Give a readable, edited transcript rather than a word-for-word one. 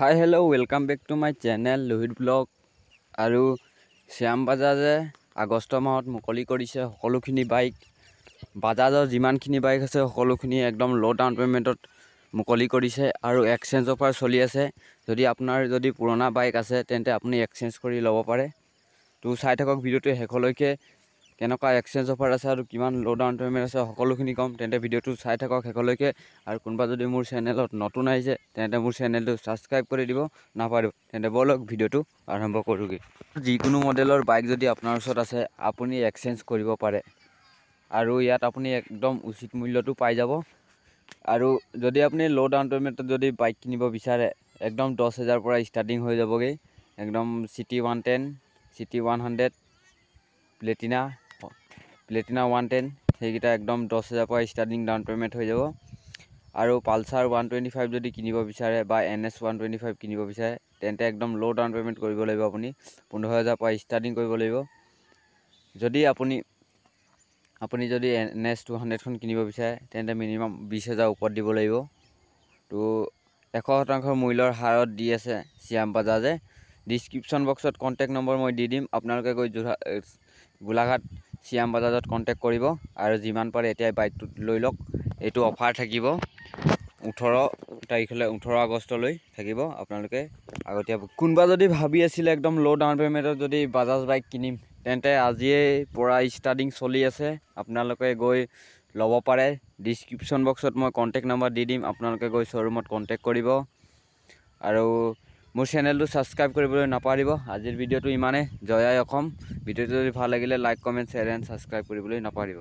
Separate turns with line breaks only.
Hi, hello, welcome back to my channel Lohit blog. আৰু শ্যাম বাজাজে আগষ্ট মাহত মুকলি কৰিছে সকলোখিনি বাইক। বাজাজৰ যিমানখিনি বাইক আছে, সকলোখিনি একদম ল' ডাউন পে'মেণ্টত মুকলি কৰিছে আৰু এক্সচেঞ্জ অফাৰ চলি আছে। যদি আপোনাৰ যদি পুৰণা বাইক আছে, তেন্তে আপুনি এক্সচেঞ্জ কৰি ল'ব পাৰে। তো চাই থাকক ভিডিঅ'টো শেষলৈকে, কেনেকুৱা এক্সচেঞ্জ অফাৰ আছে আৰু কিমান ল' ডাউন পে'মেণ্ট আছে, সকলোখিনি ক'ম। তেন্তে ভিডিঅ'টো চাই থাকক শেষলৈকে। আৰু কোনোবা যদি মোৰ চেনেলত নতুন আহিছে, তেন্তে মোৰ চেনেলটো ছাবস্ক্ৰাইব কৰি দিব নাপাহৰিব। তেন্তে ব'লক, ভিডিঅ'টো আৰম্ভ কৰোঁগৈ। যিকোনো মডেলৰ বাইক যদি আপোনাৰ ওচৰত আছে, আপুনি এক্সচেঞ্জ কৰিব পাৰে আৰু ইয়াত আপুনি একদম উচিত মূল্যটো পাই যাব। আৰু যদি আপুনি ল' ডাউন পে'মেণ্টত যদি বাইক কিনিব বিচাৰে, একদম 10 হেজাৰৰ পৰা ষ্টাৰ্টিং হৈ যাবগৈ। একদম চিটি 110, চিটি 100, প্লেটিনা, প্লেটিনা 110, সেইকেইটা একদম 10 হেজাৰৰ পৰা ষ্টাৰ্টিং ডাউন পে'মেণ্ট হৈ যাব। আৰু পালচাৰ 125 যদি কিনিব বিচাৰে বা এন এছ 125 কিনিব বিচাৰে, তেন্তে একদম ল' ডাউন পে'মেণ্ট কৰিব লাগিব। আপুনি 15 হেজাৰৰ পৰা ষ্টাৰ্টিং কৰিব লাগিব। যদি আপুনি যদি এন এছ 200খন কিনিব বিচাৰে, তেন্তে মিনিমাম 20 হেজাৰ ওপৰত দিব লাগিব। তো 100% মূল্যৰ হাৰত দি আছে শ্যাম বাজাজে। ডিছক্ৰিপশ্যন বক্সত কণ্টেক্ট নম্বৰ মই দি দিম। আপোনালোকে গৈ যোৰহাট, গোলাঘাট শ্যাম বাজাজত কণ্টেক্ট কৰিব আৰু যিমান পাৰে এতিয়াই বাইকটো লৈ লওক। এইটো অফাৰ থাকিব 18 তাৰিখলৈ, 18 আগষ্টলৈ থাকিব। আপোনালোকে আগতীয়া কোনোবা যদি ভাবি আছিলে একদম ল' ডাউন পে'মেণ্টত যদি বাজাজ বাইক কিনিম, তেন্তে আজিয়েই পৰা ষ্টাৰ্টিং চলি আছে, আপোনালোকে গৈ ল'ব পাৰে। ডিছক্ৰিপশ্যন বক্সত মই কণ্টেক্ট নম্বৰ দি দিম, আপোনালোকে গৈ শ্ব'ৰুমত কণ্টেক্ট কৰিব আৰু মোৰ চেনেলটো ছাবস্ক্ৰাইব কৰিবলৈ নাপাহৰিব। আজিৰ ভিডিঅ'টো ইমানেই। জয় আই অসম। ভিডিঅ'টো যদি ভাল লাগিলে like, comment, share and subscribe কৰিবলৈ নাপাহৰিব।